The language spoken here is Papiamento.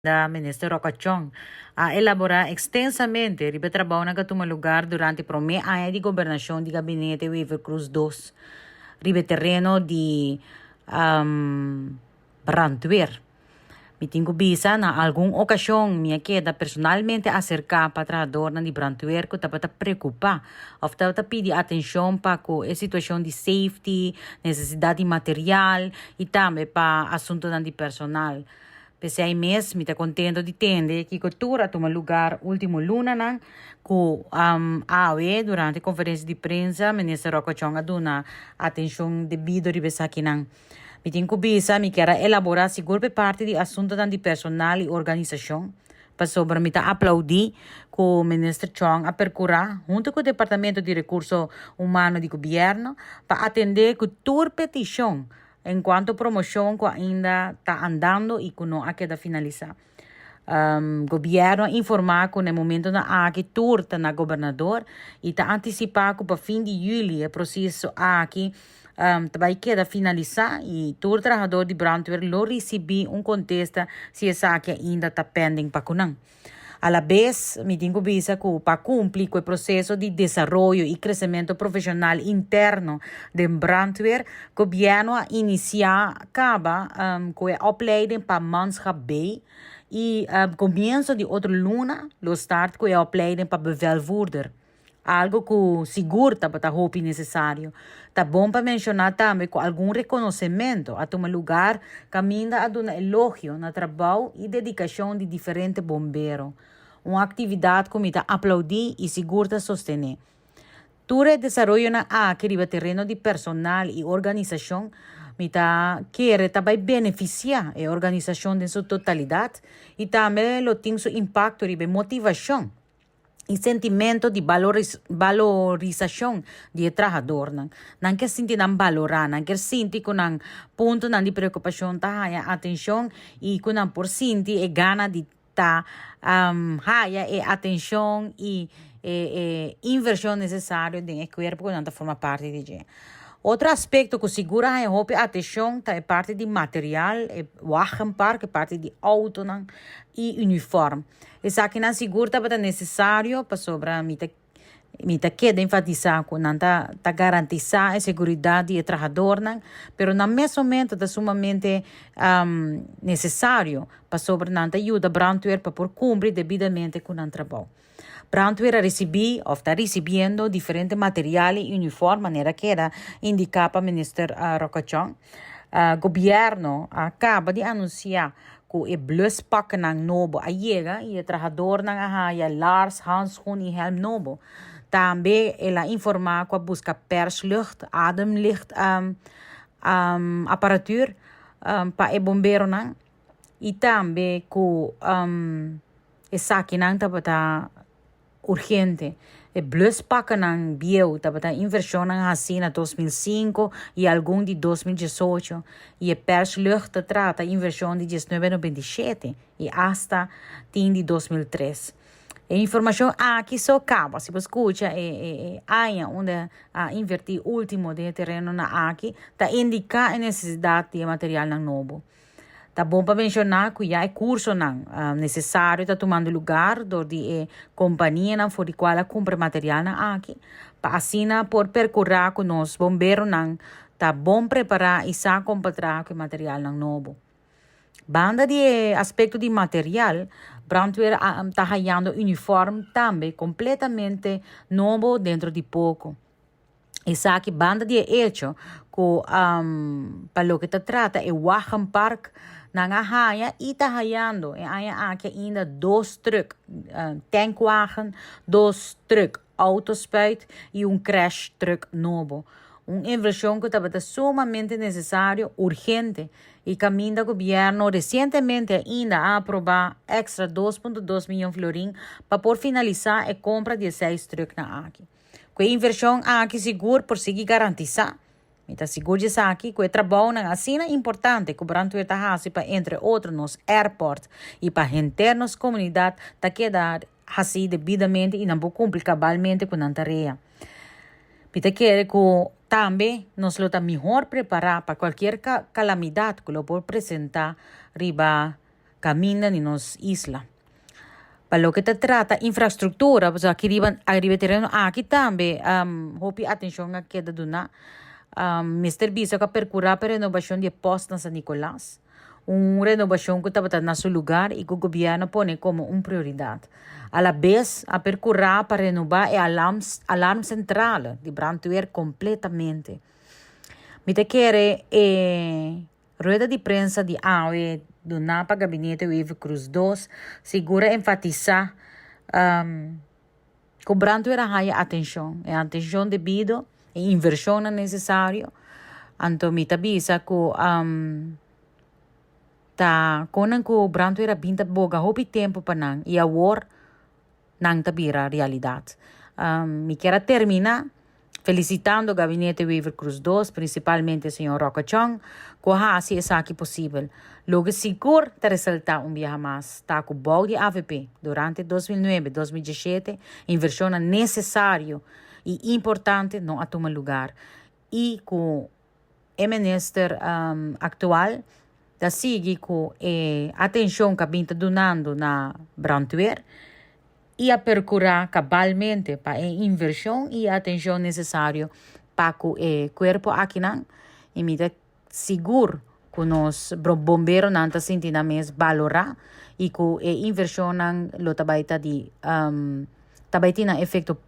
Da Minister Rocco Chong a elabora extensamente riba e trabounan cu a tuma lugar durante prome aña di gobernacion di Gabinete Wever-Croes dos riba e tereno di brandweer. Mi tin cu bisa na algun ocasion mi a keda personalmente acerca pa trahadornan di brandweer cu tabata preocupa of tabata pidi atencion pa cu e situacion di safety, necesidad di material y tambe pa asuntonan di personal. P'esei mes mi ta kontento di tende kiko tur a tuma lugar ultimo lunanan ku awe durante konferensia di prensa Minister Rocco Chong a duna atenshon debido riba esakinan. Mi tin ku bisa mi kier a elaborá sigur p'e parti di asuntonan di personal i organisashon pasobra mi ta aplaudí ku Minister Chong a perkurá huntu ku Departamento di Rekurso Humano di Gobièrnu pa atendé ku tur petishon En cuanto promocion cu ainda ta andando y cu no a keda finalisa. Gobierno a informa cu na e momentonan aki tur ta na gobernador y ta anticipa cu pa fin di juli e proceso aki ta bay keda finalisa y tur trahador di brandweer lo ricibi un contesta si esaki ainda ta pending pa cu nan. Alabes, mi tin ku bisa ku pa kumpli ku e proseso di desaroyo i kresementu profeshonal interno den brandweer, gobièrnu a inisiá kaba ku e opleiding pa Manschap B i komienso di otro luna lo start ku e opleiding pa Bevelvoerder. Algo ku sigur tabata hopi nesesario. Ta bon pa menshoná tambe ku algun rekonosementu a tuma lugar kaminda a duna elogio na trabou i dedikashon di diferente bombero. Un aktividat ku mi ta aplaudí i sigur ta sostené. Tur e desaroyonan aki riba tereno di personal i organisashon mi ta kere ta bai benefisiá e organisashon den su totalidat i tambe lo tin su impakto riba e motivashon i sentimento di balorisashon di e trahadornan. Nan ke sinti nan balorá, nan ke sinti ku nan puntonan di preokupashon ta haña atenshon i ku nan por sinti e gana di ta haya e atenshon i e invershon nesesario den e kuerpo ku nan ta forma parti di dje. Otro aspekto ku sigur a haña hopi atenshon ta e parti di material, e wagenpark, e parti di outonan i unifòrm. Esakinan sigur tabata nesesario pasobra mi ta mi ta keda enfatisá ku nan ta ta garantisá e seguridat di e trahadornan, pero na mes momento ta sumamente nesesario pasobra nan ta yuda brandweer pa por kumpli debidamente ku nan trabou. Brandweer a risibí òf ta risibiendo diferente material i uniform manera keda indiká pa Minister Rokachon. Gobièrnu a kaba di anunsiá ku e bluspaknan nobo a yega i e trahadornan a haya lars, handschoen i hèlm nobo. Tambe el a informá ku a buska perslucht, ademlicht, aparatuur pa e bomberonan i tambe ku esakinan tabata Urgente. E bluspakkenan bieu tabata invershonnan hasí na 2005 i algun di 2018 i e perslucht ta trata invershon di 1997 i asta tin di 2003. E informashon aki so kaba si bo skucha e e aña unda a invertí último den e terenonan aki ta indiká e nesesidat di e materialnan nobo. Ta bon pa menshoná ku ya e kursonan nesesario ta tumando lugar dor di e kompanianan for di kual a kumpra e materialnan aki, pa asina por perkurá ku nos bomberonan ta bon prepará i sa kon pa traha ku e materialnan nobo. Banda di e aspekto di material, brandweer ta hayando unifòrm tambe kompletamente nobo dentro di poko. Esaki banda di e echo ku pa loke ta trata e wagenpark nan a haya i ta hayando e aña aki ainda dos trùk tankwagen, dos trùk outospuit i un crash trùk nobo. Un invershon ku tabata sumamente nesesario, urgente i kaminda gobièrnu resientemente ainda a aprobá èkstra 2.2 miyon florin pa por finalisá e kompra di e seis trùknan aki. Ku e invershon aki sigur por sigui garantisá. Mi ta sigur di esaki ku e trabounan asina importante ku brandweer ta hasi pa entre otro nos airport i pa henter nos komunidat ta keda hasí debidamente i nan por kumpli kabalmente ku nan tarea. Mi ta kere ku tambe nos lo ta mihor prepará pa kualkier kalamidat ku lo por presentá riba. kaminda di nos isla. Pa loke ta trata infrastruktura, pasobra aki riba ariba e tereno aki tambe hopi atenshon a keda duna. Mester bisa ku a perkurá pa e renobashon di e pòst na San Nicolas, un renobashon ku tabata na su lugar i ku gobièrnu a pone komo un prioridat. Alabes a perkurá pa renobá e alarm sentral di brandweer kompletamente. Mi ta kere e rueda di prensa di awe duná pa Gabinete Wever-Croes dos sigur a enfatisá ku brandweer a haya atenshon, e atenshon debido, e invershonnan nesesario. Anto mi ta bisa ku ta konan ku brandweer a bin ta boga hopi tempu pa nan i awor nan ta bira realidat. Mi kier a termina felicitando Gabinete Wever-Croes dos, principalmente señor Rocco Chong, cu a haci esaki posibel. Loke sigur ta resalta un biaha mas ta cu bou di avp durante 2009, 2017 inversionnan necesario y importante no a tuma lugar y cu e minister actual ta sigui cu e atencion cu a bin ta dunando na brandweer y a percura cabalmente pa e inversion y atencion necesario pa cu e cuerpo akinan y mi ta sigur cu nos bomberonan ta sinti nan mes balora y cu e inversionnan lo ta bay ta di ta bay tin nan efecto.